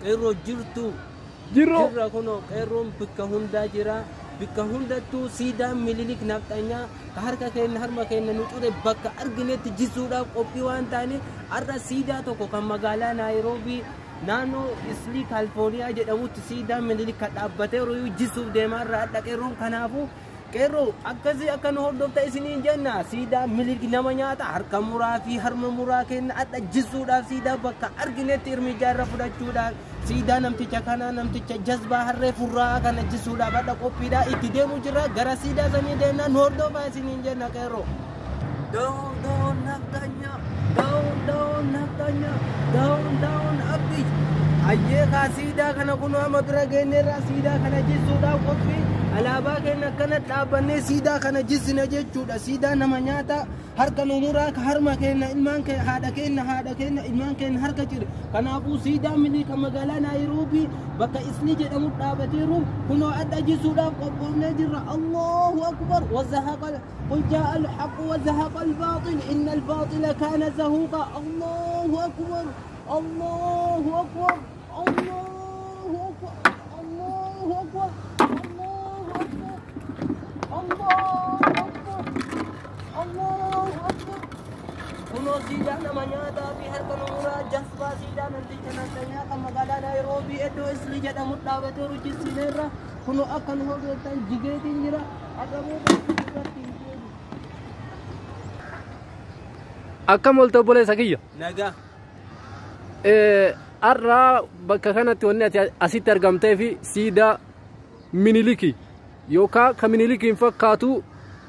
Qeerroo jirtu. Jirro. Jirra kunoo qeerroon bakka hundaa jira. Bakka hundattuu siidaa Minilik nafxanyaa ka harka keenya harma keenya nu cure bakka arginetti jisuudhaaf qophii waan ta'aniif har'a siidaa tokko kan magaalaa Naayiroobii naannoo Islii Kaalifoorniyaa jedhamutti siidaa Minilik kan dhaabbatee yeroo jisuuf deemaa irra hadha qeerroon. Kanaafuu qeerroo akkasii akka nu hordofta isiniin jenna. Siidaa Minilik nama nyaata harka muraa fi harma muraa kenna hadha jisuudhaaf siidaa bakka arginetti irmijaa irra fudhachuudhaaf siidaa namticha kanaa namticha jazbaa harree furraa kana jisuudhaaf hadha qophiidhaa itti deemu jira. Gara siidaa sanii deemna, nu hordofaa isiniin jenna qeerroo. Down down nafxanyaa, down down nafxanyaa, down down Abiy. Ayyee kaa siidaa kana kunoo amma bira geenyeerraa siidaa kana jisuudhaaf qophii alaabaa keenya akkana dhaabbannee siidaa kana jissina jechuudha. Siidaa nama nyaata harka nu muraa ka harma keenya ilmaan keenya haadha keenya haadha keenya ilmaan keenya harka cire. Kanaafuu siidaa Minilik kan magaalaa Naayiroobii bakka Islii jedhamu dhaabateeru kunoo adda jisuudhaaf qophoofnee jirra. Allahu akbar. Wazahaqa qul jaa'a al-haqqu wazahaqa al-baaxil inna al-baaxila kaana zahuuqa. Allahu akbar. Allahu akbar. Allahu akbar. Allahu akbar. Allahu akbar. Allahu akbar. Allahu akbar. Kunoo siidaa nama nyaataa fi harka nu muraa jazbaa siidaa namticha nafxanyaa kan magaalaa Naayiroobii iddoo Islii jedhamu dhaabateeru jissineerra. Kunoo akka nu hordoftan jigeetiin jira. Har'a booda irratti hin deebi'u. Akkam oolte obboleessa kiyya? Nagaa. Har'a bakka kanatti wanni ati asitti argamtee fi siidaa Miniliki yookaan kan Minilikiin fakkaatu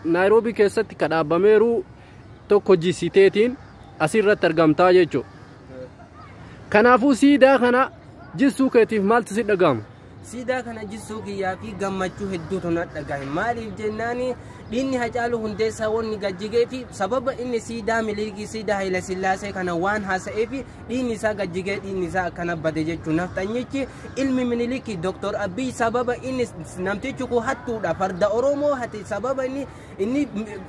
Naayiroobii keessatti kan dhaabbameeru tokko jissiteetiin asirratti argamtaa jechuudha. Kanaafuu siidaa kana jissuu keetiif maaltu si dhaga'ama? Siidaa kana jissuu kiyyaa fi gammachuu hedduutu na dhagahe. Maaliif jennaani dhiinni Hacaaluu Hundeessaa wanni gajjigee fi sababa inni siidaa Minilikii siidaa Haayila Sillaasee kana waan haasa'ee fi dhiinni isaa gajjigee dhiinni isaa akkana bade jechuun nafxanyichi ilmi Minilikii Dr. Abiy sababa inni namtichi kun hattuudha, farda Oromoo hate, sababa inni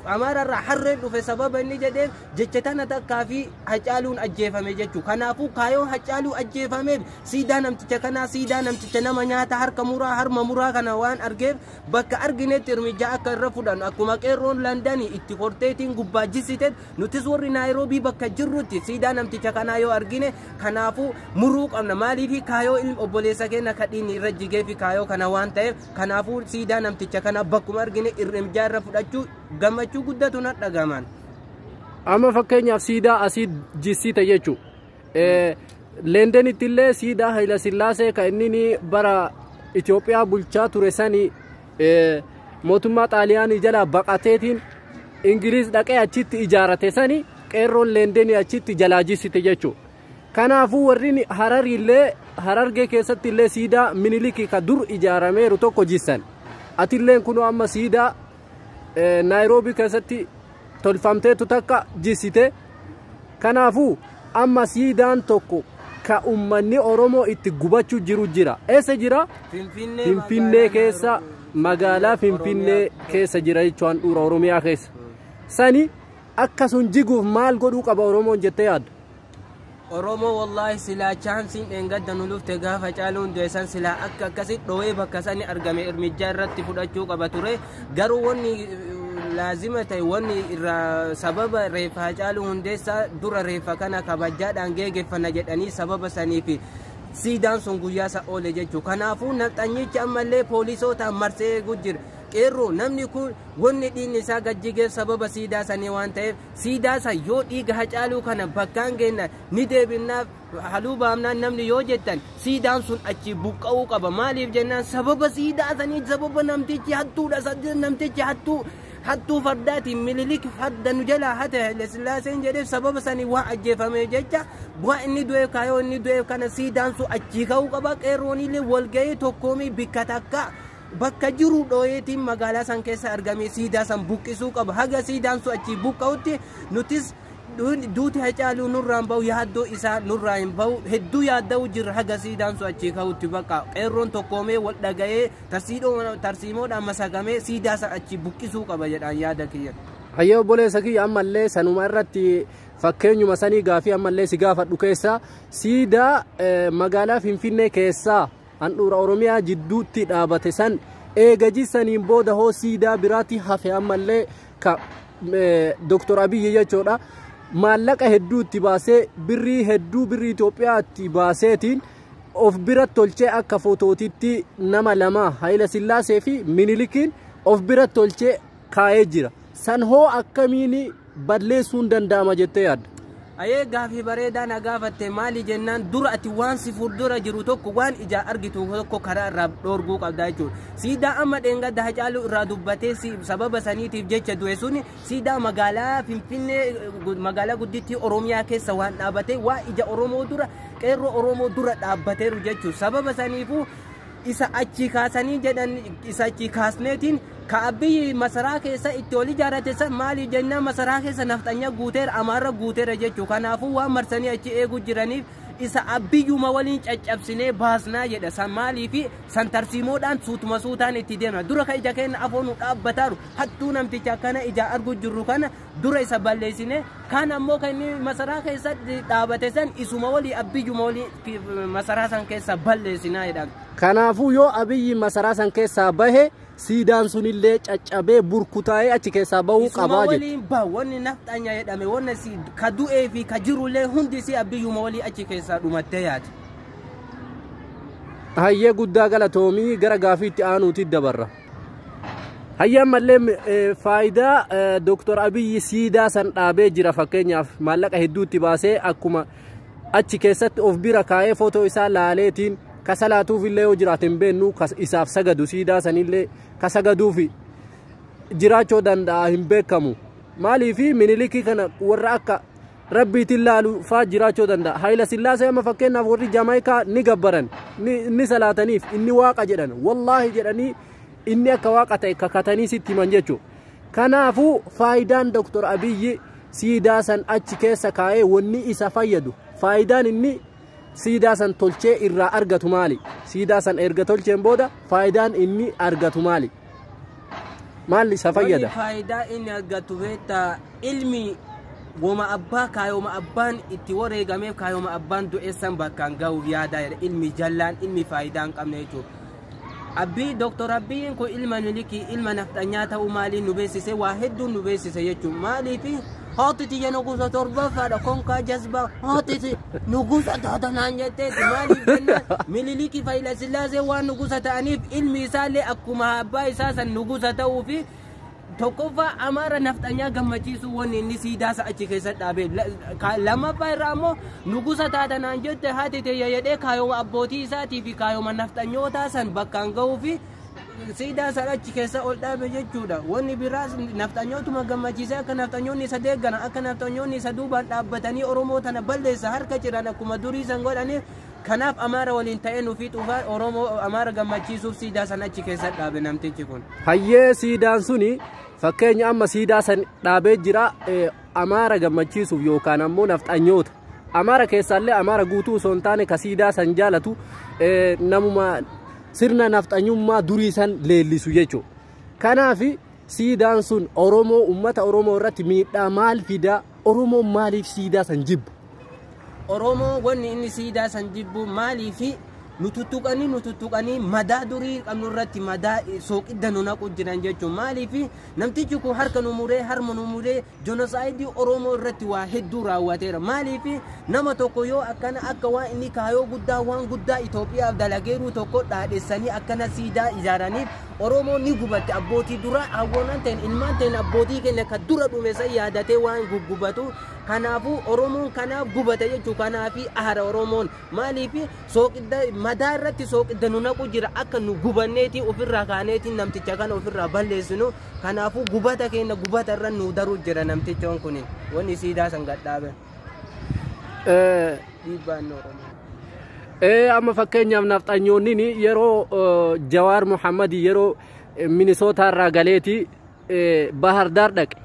Amaararraa harreen dhufe sababa inni jedheef jecha tana takkaa fi Hacaaluun ajjeefame jechuudha. Kanaafuu kaayoon Hacaaluu ajjeefameef siidaa namticha kanaa siidaa namticha nama nyaata harka muraa harma muraa kana waan argeef bakka arginetti irmijaa akka irra fudhannu akkuma qeerroon Landanii itti horteetiin gubbaa jissite nutis warri Naayiroobii bakka jirrutti siidaa namticha kanaa yoo argine kanaafuu muruu qabna. Maaliif kaayoo ilmi obboleessa keenya kadhiin irra jigee fi kaayoo kana waan ta'eef kanaafuu siidaa namticha kanaa bakkuma argine irmijaa irra fudhachuu gammachuu guddatu na dhagaman. Amma fakkeenyaaf siidaa asii jissite jechuudha. Leendenitti illee siidaa Haayila Sillaasee kan inni bara Itoophiyaa bulchaa ture sani mootummaa Xaaliyaanii jalaa baqateetiin Ingiliz dhaqee achitti ijaarate sani qeerroon Leendenii achitti jalaa jissite jechuudha. Kanaafuu warri Hararii illee Harargee keessatti illee siidaa Minilikii ka dur ijaarameeru tokko jissan. Atilleen kunoo amma siidaa Naayiroobii keessatti tolfamteetu takka jissite. Kanaafuu amma siidaan tokko ka ummanni Oromoo itti gubachuu jiru jira. Eessa jira? Finfinnee. Finfinnee keessa, magaalaa Finfinnee keessa jira jechuun handhuura Oromiyaa keessa. Sani akka sun jiguuf maal godhuu qaba Oromoon jettee yaadda? Oromoo wallaahi silaa chaansiin dheengadda nu lufte gaafa Caaluun du'e san silaa akka akkasi dhoo'ee bakka sani argame irmijaa irratti fudhachuu qaba ture. Garuu wanni laazima ta'e wanni irraa sababa reeffa Hacaaluu Hundeessaa dura reeffa kana kabajaadhaan geeggeeffanna jedhanii sababa saniif siidaan sun guyyaa isa oole jechuudha. Kanaafuu nafxanyichi ammallee poolisootaan marsee eeguu jira. Qeerroo namni kun wanni dhiigni isaa gajjigeef sababa siidaa sanii waan ta'eef siidaa san yoo dhiiga Hacaaluu kana bakkaan geenna ni deebinnaaf haluu baamnaan namni yoo jettan siidaan sun achi buqqa'uu qaba. Maaliif jennaan sababa siidaa sanii sababa namtichi hattuudha, namtichi hattuu hattuu fardaatiin Minilik farda nu jalaa hate Haile Sillaaseen jedheef sababa sanii waan ajjeefame jecha bu'aa inni du'eef kaayoo inni du'eef kana siidaan sun achii ka'uu qaba. Qeerroonillee walga'ii tokkoomii bikka takka bakka jiru dhooyeetiin magaalaa san keessa argamee siidaa san buqqisuu qaba. Haga siidaan sun achii buqqa'utti nutis duuti Hacaaluu nurraan bahu, yaaddoo isaa nurraa hin bahu, hedduu yaadda'u jirra. Haga siidaan sun achii ka'utti bakka qeerroon tokkoomee wal dhaga'ee tarsiimoodhaan masakamee siidaa san achii buqqisuu qaba jedhaan yaada kiyya. Hayyee obboleessa kiyya, ammallee sanuma irratti fakkeenyuma sanii gaafii ammallee si gaafadhu keessaa siidaa magaalaa Finfinnee keessaa handhuura Oromiyaa jidduutti dhaabate san eega jissaniin booda hoo siidaa biraatti hafe ammallee ka Dr. Abiyyi jechuudha maallaqa hedduu itti baasee, birrii hedduu, birrii Itoophiyaa itti baaseetiin of bira tolchee akka footootitti nama lama, Hayila Sillaasee fi Minilikiin, of bira tolchee kaa'ee jira. San hoo akkamiin balleessuun danda'ama jettee yaadda? Ayee, gaafii bareedaa na gaafatte. Maali jennaan, dura ati waan si fuuldura jiru tokko, waan ijaa argitu tokko karaa irraa dhoorguu qabda jechuudha. Siidaa amma dheengadda Hacaaluu irraa dubbatee sababa saniitiif jecha du'e suni siidaa magaalaa Finfinnee, magaalaa guddittii Oromiyaa keessa waan dhaabatee, waa ija Oromoo dura, qeerroo Oromoo dura dhaabbateeru jechuudha. Sababa saniifuu isa achi kaasanii jedhan, isa achi kaasneetiin ka Abiyyi masaraa keessa itti ol ijaarrate san, maali jennaan, masaraa keessa nafxanya guuteera, Amaara guuteera jechuu. Kanaafuu waan marsanii achi eeguu jiraniif isa Abiyyuma waliin caccabsinee baasnaa jedha san. Maaliifi san tarsiimoodhaan suutuma suutaan itti deemna. Dura ka ija keenya afoonu dhaabbataaru hattuu namticha akkana ija argu jirru kana dura isa balleessine. Kan ammoo kan inni masaraa keessa dhaabate san isuma walii, Abiyyuma walii masaraa san keessa balleessinaa jedha. Kanaafuu yoo Abiyyi masaraa san keessaa bahe siidaan sunillee caccabee burkutaa'ee achi keessaa bahuu Isuma qabaa jechuudha. waliin ba wanni nafxanya jedhame, wanni si ka du'ee fi ka jirullee hundi si Abiyyuma walii achi keessaa dhumattee yaati. Hayyee, guddaa galatoomii, gara gaafiitti aanuutti dabarra. Hayyee, ammallee faayidaa Dr. Abiyyi siidaa san dhaabee jira, fakkeenyaaf maallaqa hedduu itti baasee akkuma achi keessatti of bira kaa'ee footoo isaa laaleetiin ka salaatuuf illee yoo jiraate hin beeknu, isaaf sagadu, siidaa sanillee ka sagaduuf jiraachuu danda'a hin beekamu. Maaliifi Minilikii kana warra akka rabbiitiin laalu faa jiraachuu danda'a. Hayila Sillaasee amma fakkeenyaaf warri Jamaayikaa ni gabbaran, ni salaataniif, inni waaqa jedhan, wallaahi jedhanii inni akka waaqa ta'e kakatanii sitti himan jechuudha. Kanaafuu faayidaan Dr. Abiyyi siidaa san achi keessa kaa'ee wanni isa fayyadu, faayidaan inni siidaa san tolchee irraa argatu maali? Siidaa san erga tolcheen booda faayidaan inni argatu maali? Maal isa fayyada? Wanni faayidaa inni argatu beektaa, ilmi woma abbaa kaayoma abbaan itti wareegameef, kaayoma abbaan du'eessan bakkaan ga'uuf yaadaa jedha ilmi jallaan, ilmi faayidaa hin qabne jechuudha. Abbii Dr. Abiyyiin kun ilma Milikii, ilma nafxanyaa ta'uu maaliin nu beeksise? Waa hedduun nu beeksise jechuudha. Maaliifi haati tiyya nugusa torbaffaadha, konkaa jazbaa, haati nugusa taatanaan jetteeti. Maaliif jennaan, Mililikii Hayila Sillaasee waan nugusa ta'aniif ilmi isaallee akkuma abbaa isaa san nugusa ta'uu fi tokkoffaa Amaara nafxanyaa gammachiisuu wanni inni siidaa isa achi keessa dhaabe. Lammaffaa irraa ammoo nugusa taatanaan jette haati tiyya jedhee kaayoma abbootii isaatii fi kaayoma nafxanyootaa san bakkaan ga'uu fi siidaa san achi keessa ol dhaabe jechuudha. Wanni biraas nafxanyootuma gammachiisee akka nafxanyoonni isa deeggaran, akka nafxanyoonni isa duubaan dhaabbatanii Oromoo tana balleessa harka ciran akkuma durii san godhaniif. Kanaaf Amaara waliin ta'ee nuufii xuufaa Oromoo Amaara gammachiisuuf siidaa san achi keessa dhaabe namtichi kun. Hayyee, siidaan suni fakkeenya amma siidaa san dhaabee jira Amaara gammachiisuuf yookaan ammoo nafxanyoota. Amaara keessaallee Amaara guutuu osoo hin taane ka siidaa san jaalatu namuma sirna nafxanyummaa durii san leellisu jechuudha. Kanaaf siidaan sun Oromoo, uummata Oromoo irratti miidhaa maal fidaa? Oromoon maaliif siidaa san jibba? Oromoo wanni inni siidaa san jibbu maaliifi nu tuttuqanii madaa durii qabnu irratti madaa sooqidda nu naqu jiran jechuun. Maaliifi namtichi kun harka nu muree, harma nu muree, jonosaayidii Oromoo irratti waa hedduu raawwateera. Maaliifi nama tokko yoo akkana akka waan inni kaayoo guddaa, waan guddaa Itoophiyaaf dalageeruu tokko dhaadhessanii akkana siidaa ijaaraniif Oromoon ni gubatte. Abbootii dura hawwoonaan ta'in, ilmaan ta'in, abbootii keenya ka dura dhume san yaadatee waan guggubatu. Kanaafuu Oromoon kanaaf gubate jechuu. Kanaafi aara Oromoon maaliifi sooqidda madaa irratti sooqidda nu naqu jira, akka nu gubanneetii ofirraa kaaneetiin namticha kana ofirraa balleessinu. Kanaafuu gubata keenya gubata irra nu daruu jira namtichoon kunin, wanni siidaa san gadhaabe dhiibbaan Oromoo. Amma fakkeenyaaf nafxanyoonni yeroo Jawaar Muhammad yeroo Minisootaa irraa galeeti Bahardaar dhaqe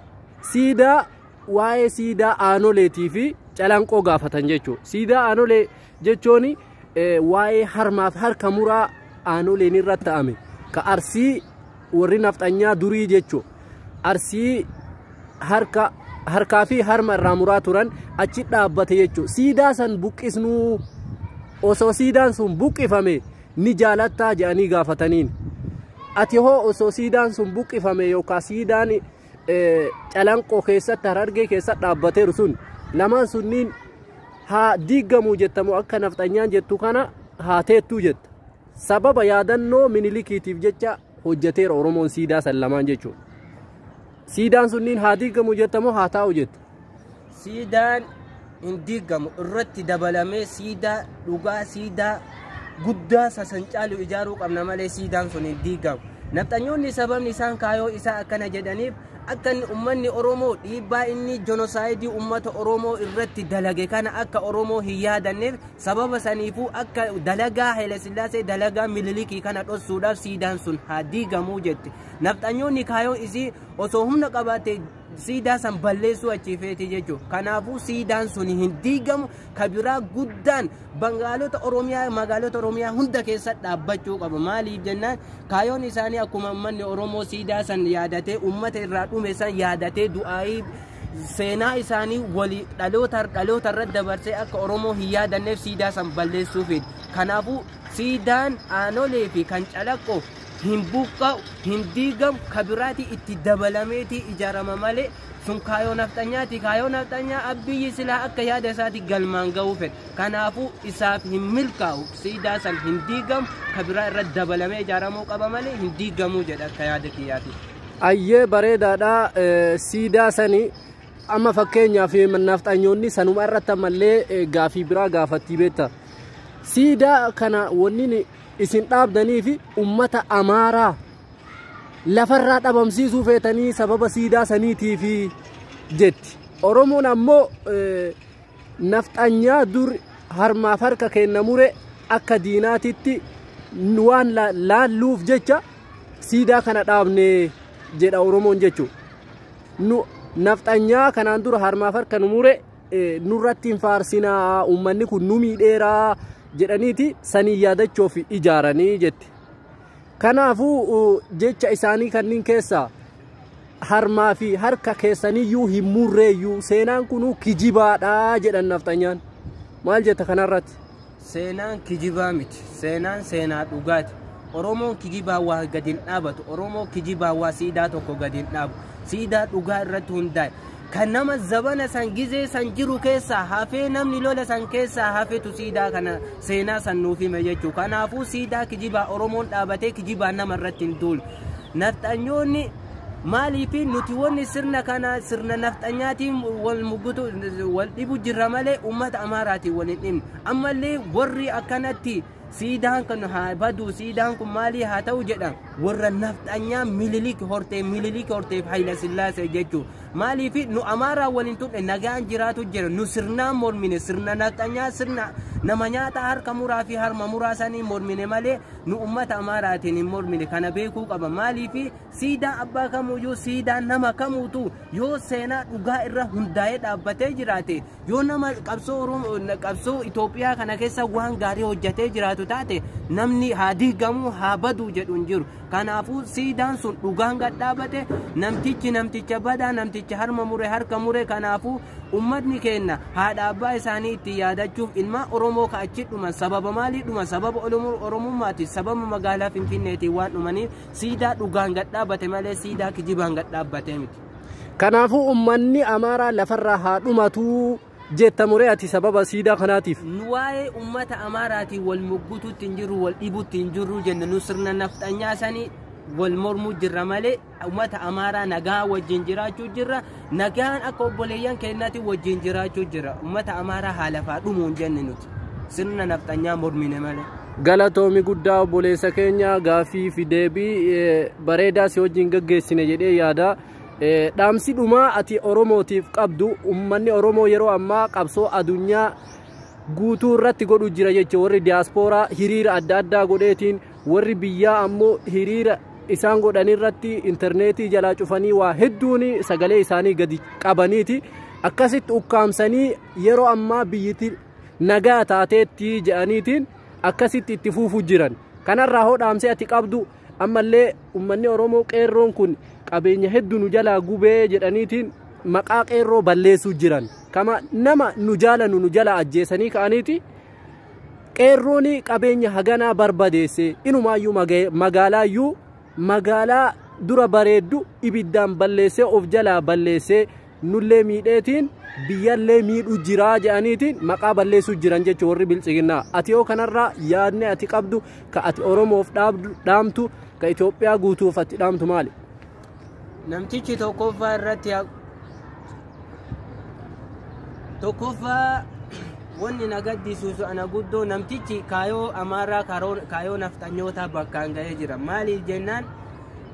siidaa, waa'ee siidaa Aanoleetii fi Calanqoo gaafatan jechuudha. Siidaa Aanolee jechuun waa'ee harmaaf harka muraa Aanoleen irratti ta'ame ka Arsii warri nafxanyaa durii jechuudha. Arsii harka harkaa fi harma irraa muraa turan achi dhaabbate jechuudha. Siidaa san buqqisnuu osoo siidaan sun buqqifame ni jaalattaa jedhanii gaafataniin. Ati hoo osoo siidaan sun buqqifame yookaan siidaan Calanqoo keessatti Harargee keessatti dhaabbateeru sun lamaan sunniin haa diigamuu jettamu akka nafxanyaan jettu kana haa teettuu jetta. Sababa yaadannoo Minilikiitiif jecha hojjeteera Oromoon siidaa san lamaan jechuudha. Siidaan sunniin haa diigamu jettamoo haa taa'u jetta? Siidaan hin diigamu, irratti dabalamee siidaa dhugaa siidaa guddaa sasan caalu ijaaruu qabna malee siidaan sun hin diigamu. Nafxanyoonni sababni isaan kaayoo isaa akkana jedhaniif akka inni uummanni Oromoo dhiibbaa inni jonosaayidii uummata Oromoo irratti dalage kana akka Oromoo hin yaadanneef sababa saniifuu akka dalagaa Haayilasillaasee dalagaa Minilikii kana dhoksuudhaaf siidaan sun haa diigamuu jette. Nafxanyoonni kaayoo isii osoo humna qabaate siidaa san balleessuu achii feeti jechuudha. Kanaafuu siidaan sun hin diigamu, kabiraa guddaan magaalota Oromiyaa magaalota Oromiyaa hunda keessa dhaabbachuu qaba. Maaliif jennaan kaayoon isaanii akkuma uummanni Oromoo siidaa san yaadatee uummata irraa dhume san yaadatee du'aayii seenaa isaanii walii dhaloota dhaloota irratti dabarsee akka Oromoo hin yaadanneef siidaa san balleessuu fedhi. Kanaafuu siidaan Aanolee fi kan Calaqqoo hin buqqa'u, hin diigamu, kabiraati itti dabalameeti ijaarama malee sun kaayoo nafxanyaati. Kaayoo nafxanyaa Abiyyi silaa akka yaada isaati galmaan ga'uu fedha. Kanaafuu isaaf hin milkaa'u, siidaa san hin diigamu, kabiraa irratti dabalamee ijaaramuu qaba malee hin diigamuu jedha akka yaada kiyyaati. Ayyee bareedaadha. Siidaa sani amma fakkeenyaaf nafxanyoonni sanuma irratti ammallee gaafii biraa gaafattii beekta. Siidaa kana wanni isin dhaabdanii fi ummata Amaaraa lafarraa dhabamsiisuu feetanii sababa siidaa saniitiif jetti. Oromoon ammoo nafxanyaa dur harmaaf harka kenna mure akka diinaatitti waan laalluuf jecha siidaa kana dhaabne jedha Oromoon jechuudha. Nu nafxanyaa kanaan dura harmaaf harka nu mure nurratti hin faarsinaa, uummanni kun nu miidheeraa jedhaniiti sanii yaadachuuf ijaaranii jetti. Kanaafuu jecha isaanii kanneen keessaa harmaa fi harka keessaniyyuu hin murreeyyuu seenaan kunuu kijibaadha jedhan nafxanyaan. Maal jetta kanarratti? Seenaan kijibaa miti. Seenaan seenaa dhugaati. Oromoon kijibaa waa gadi hin dhaabatu. Oromoo kijibaa waa siidaa tokko gadi hin dhaabu. Siidaa dhugaa irratti hundaa'e. Kan nama zabana san gizee san jiru keessaa hafee namni lola san keessaa hafetu siidaa kana seenaa san nuuf hime jechuudha. Kanaafuu siidaa kijibaa Oromoon dhaabatee kijibaa nama irratti hin duulu. Nafxanyoonni maaliif nuti wanni sirna kana sirna nafxanyaatiin wal mugutu wal dhibu jirra malee uummata Amaaraatiin wal hin dhibne. Ammallee warri akkanatti siidaan kun haa badu, siidaan kun maalii haa ta'u jedhan warra nafxanyaa Minilik hortee Minilik horteef Haayilasillaasee jechuudha. Maaliif nu Amaaraa waliin turre nagaan jiraatu jira, nu sirnaan mormine sirna nafxanyaa sirna nama nyaata harka muraa fi harma muraa sanii mormine malee nu uummata Amaaraatiin hin mormine. Kana beekuu qaba. Maaliif siidaan abbaa kamuyyuu siidaan nama kamuutu yoo seenaa dhugaa irra hundaa'ee dhaabbatee jiraate, yoo nama qabsoo Oromoo qabsoo Itoophiyaa kana keessa waan gaarii hojjetee jiraatu taate namni haa diigamuu haa baduu jedhu hin jiru. Kanaafuu siidaan sun dhugaan gad dhaabate, namtichi namticha badaa, namticha harma mure harka mure. Kanaafuu uummatni keenya haadha abbaa isaanii itti yaadachuuf ilmaan Oromoo ka achi dhuman sababa maalii dhuman, sababa Oromummaati, sababa magaalaa Finfinneetiin waan dhumaniif siidaa dhugaan gad dhaabbate malee siidaa kijibaan gad dhaabbate miti. Kanaafuu uummanni Amaaraa lafarraa haa dhumatuu jetta muree ati sababa siidaa kanaatiif. Nu waa'ee uummata Amaaraatiin wal muggutuutti hin jirru, wal dhibutti hin jirru jenne. Nu sirna nafxanyaa sanii wal mormuu jirra malee uummata Amaaraa nagaa wajjin jiraachuu jirra. Nagaan akka obboleeyyan keenyaatti wajjin jiraachuu jirra. Uummata Amaaraa haa lafaa dhumuu hin jenne, nuti sirna nafxanyaa mormine malee. Galatoomi guddaa obboleessa keenya, gaafii fi deebii bareedaa si wajjin gaggeessine jedhee yaada. Dhaamsi dhumaa ati Oromootiif qabdu, uummanni Oromoo yeroo ammaa qabsoo addunyaa guutuu irratti godhu jira jechuudha. Warri diyaaspooraa hiriira adda addaa godheetiin, warri biyyaa ammoo hiriira isaan godhan irratti intarneetii jalaa cufanii waa hedduun sagalee isaanii gadi qabaniiti akkasitti ukkaamsanii yeroo ammaa biyyatti nagaa taateetti jedhaniitiin akkasitti itti fuufuu jiran. Kanarraa hoo dhaamsee ati qabdu, ammallee uummanni Oromoo qeerroon kun qabeenya hedduu nu jalaa gubee jedhaniitiin maqaa qeerroo balleessuu jiran kama nama nu jaalanu nu jala ajjeesanii ka'aniiti qeerroon qabeenya haganaa barbadeesse inumaayyuu magaalaayyuu magaalaa dura bareeddu ibiddaan balleessee of jalaa balleessee nullee miidheetiin biyyallee miidhu jiraa jedhaniitiin maqaa balleessuu jiran jechuun warri bilchiginnaa. Ati yoo kanarraa yaadne ati qabdu ka ati Oromoof dhaamtu ka Itoophiyaa guutuuf ati dhaamtu maali? Namtichi tokkoffaa irratti tokkoffaa wanni na gaddisiisu ana guddoo namtichi kaayoo Amaaraa kaayoo nafxanyootaa bakkaan ga'ee jira. Maaliif jennaan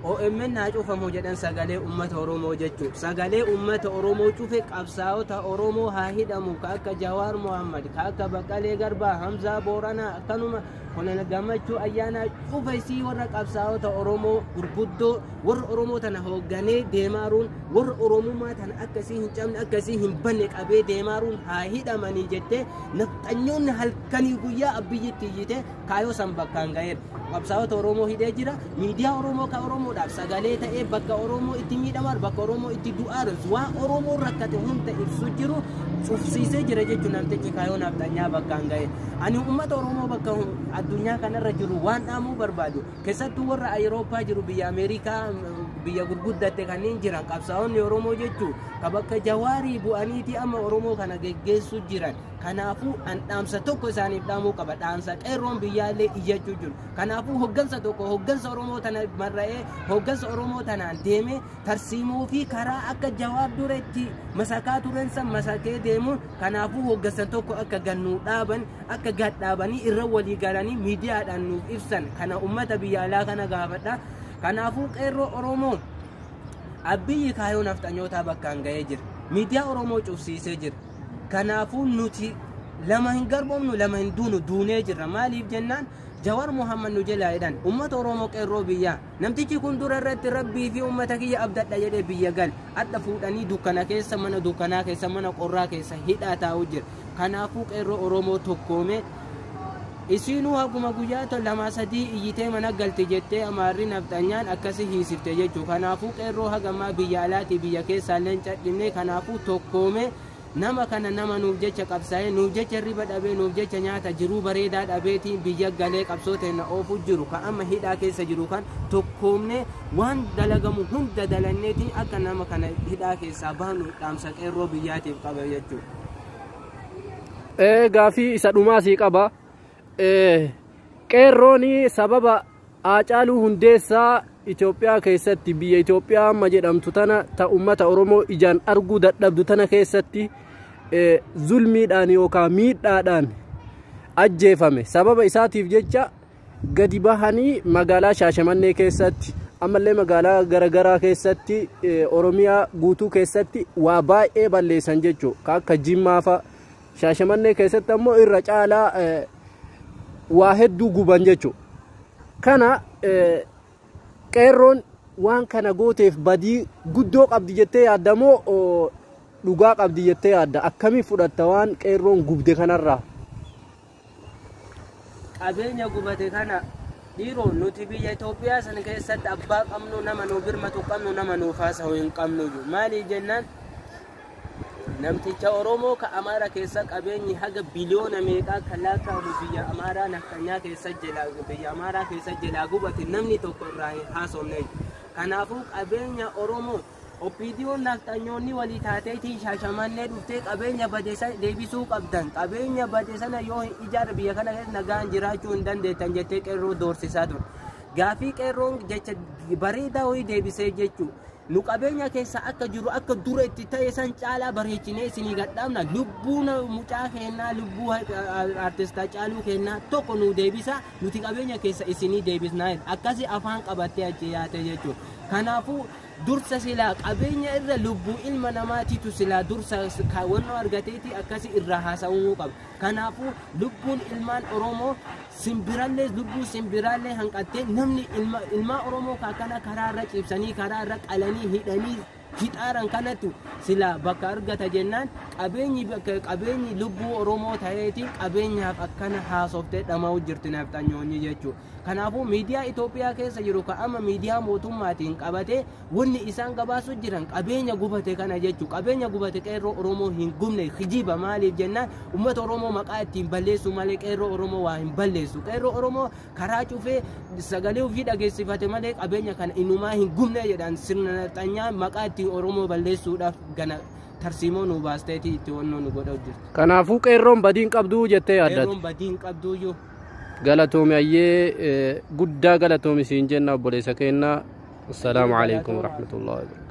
OMN haa cufamu jedhan sagalee uummata Oromoo jechuudha. Sagalee uummata Oromoo cufe qabsaa'ota Oromoo haa hidhamu ka akka Jawaar Mohammad, ka akka Baqqalee Garbaa, Hamzaa Booranaa akkanuma Kolonel Gammachuu Ayyaanaa cufe isii warra qabsaa'ota Oromoo gurguddoo warra Oromoo tana hoogganee deemaaruun warra Oromummaa tana akkasii hin cabne akkasii hin banne qabee deemaaruun haa hidhamanii jettee nafxanyoonni halkanii guyyaa abbiyyitti iyyite kaayoo san bakkaan ga'eera. Qabsaa'ota Oromoo hidhee jira. Miidiyaa Oromoo ka Oromoodhaaf sagalee ta'ee bakka Oromoo itti miidhamaa bakka Oromoo itti du'aa waan Oromoo rakkate hunda ibsu jiru cufsiisee jira jechuun namtichi kaayoo nafxanyaa bakkaan ga'e. Ani uummata Oromoo bakka addunyaa kanarra jiru waan dhaamuu barbaadu keessattuu warra Awurooppaa jiru biyya Ameerikaa biyya gurguddatte kanneen jiran qabsaa'onni Oromoo jechuun ka bakka Jawaarii bu'aniiti amma Oromoo kana geggeessu jiran. Kanaafuu an dhaamsa tokko isaaniif dhaamuu qaba. Dhaamsa qeerroon biyyaallee iyyachuu jiru. Kanaafuu hoggansa tokko hoggansa Oromoo tana marra'ee hoggansa Oromoo tanaan deemee tarsiimoo fi karaa akka Jawaar dura itti masakaa turen san masakee deemuun kanaafuu hoggansa tokko akka gannuu dhaaban akka gad dhaabanii irra walii galanii miidiyaadhaan nuuf ibsan kana uummata biyya alaa kana gaafadha. Kanaafuu qeerroo Oromoo Abiyyi kaayoo nafxanyootaa bakkaan ga'ee jira. Miidiyaa Oromoo cufsiisee jira. Kanaafuu nuti lama hin garboomnu lama hin duunu duunee jirra. Maaliif jennaan Jawaar Mohammad nu jalaa jedhan uummata Oromoo qeerroo biyyaa namtichi kun dura irratti rabbii fi uummata kiyya abdadha jedhee biyya gal adda fuudhanii dukkana keessa mana dukkanaa keessa mana qorraa keessa hidhaa taa'u jira. Kanaafuu qeerroo Oromoo tokkoomee isiinuu haguma guyyaa 2-3 iyyitee mana galte jettee amaarri nafxanyaan akkasi hiisifte jechuu. Kanaafuu qeerroo hagamaa biyya alaatii biyya keessaallee hin cadhibne. Kanaafuu tokkoomee nama kana nama nuuf jecha qabsaa'ee nuuf jecha riba dhabee nuuf jecha nyaata jiruu bareedaa dhabeetiin biyya galee qabsoo teenna oofuu jiru ka amma hidhaa keessa jiru kan tokkoomne waan dalagamu hunda dalanneetiin akka nama kana hidhaa keessaa baanu dhaamsa qeerroo biyyaatiif qaba jechuudha. Gaafii isa dhumaa sii qaba. Qeerroon sababa Haacaaluu Hundeessaa Itoophiyaa keessatti biyya Itoophiyaa amma jedhamtu tana ta uummata Oromoo ijaan arguu dadhabdu tana keessatti zulmiidhaan yookaan miidhaadhaan ajjeefame. Sababa isaatiif jecha gadi bahanii magaalaa Shaashamannee keessatti ammallee magaalaa garaagaraa keessatti Oromiyaa guutuu keessatti waa baay'ee balleessan jechuudha. Ka akka Jimmaa fa'a Shaashamannee keessatti ammoo irra caalaa waa hedduu guban jechuudha. Kana qeerroon waan kana gooteef badii guddoo qabdi jettee yaadda moo dhugaa qabdi jettee yaadda? Akkamii fudhatta waan qeerroon gubde kanarraa? Qabeenya gubate kana dhiiroo nuti biyya Itoophiyaa sana keessatti abbaa qabnu nama nu birmatu qabnu nama nuuf haasa'u hin qabnu. Maaliif jennaan namticha Oromoo ka Amaara keessa qabeenyi haga biliyoona meeqaa kan lakkaa'amu biyya Amaaraa nafxanyaa keessa jala biyya Amaaraa keessa jalaa gubate namni tokko irraa hin haasofne. Kanaafuu qabeenya Oromoo OPDO'n nafxanyoonni walii taateetiin Shaashamannee dhuftee qabeenya bade sana deebisuu qabdan. Qabeenya bade sana yoo hin ijaarre biyya kana keessa nagaan jiraachuu hin dandeettan jettee qeerroo doorsisaa ture. Gaafii qeerroon jecha bareedaa wayii deebisee jechuudha. Nu qabeenya keessa akka jiru akka dura itti ta'e san caalaa bareechinee isinii gadhaabna. Lubbuu mucaa keenyaa lubbuu artistaa Haacaaluu keenyaa tokko nu deebisa nuti qabeenya keessa isinii deebisnaa. Akkasi afaan qabattee achi yaate jechuudha. Kanaafuu dursa silaa qabeenya irra lubbuu ilma namaatiitu silaa dursa kaawwannoo argateeti akkasi irraa haasa'uu qaba. Kanaafuu lubbuun ilmaan Oromoo simbirallee lubbuu simbirallee hanqattee namni ilmaa Oromoo kana karaa irra ciibsanii karaa irra qalanii hidhanii fixaaran kanattu silaa bakka argata jennaan Qabeenyi bakka qabeenyi lubbuu Oromoo ta'eetiin qabeenyaaf akkana haasoftee dhama'u jirti nafxanyoonni jechuudha. Kanaafuu miidiyaa Itoophiyaa keessa jiru kan amma miidiyaa mootummaatiin qabatee wanni isaan gabaasu jiran qabeenya gubate kana jechuudha. Qabeenya gubate qeerroo Oromoo hin gubne, kijiba. Maaliif jennaan, uummata Oromoo maqaa ittiin balleessu malee qeerroo Oromoo waa hin balleessu. Qeerroo Oromoo karaa cufee sagalee ofii dhageessifate malee qabeenya kana inumaa hin gubne jedhan. Sirna nafxanyaa maqaa ittiin Oromoo balleessuudhaaf gana tarsiimoo nu baasteeti itti wannoo nu godha jirti. Kanaafuu qeerroon badiin qabduu jettee yaaddata. Qeerroon badiin qabduuyyuu. Galatoomi ayyee, guddaa galatoomi siin jenna obboleessa keenya. Assalaamu alaikum warahmatullahi wabarakatuh.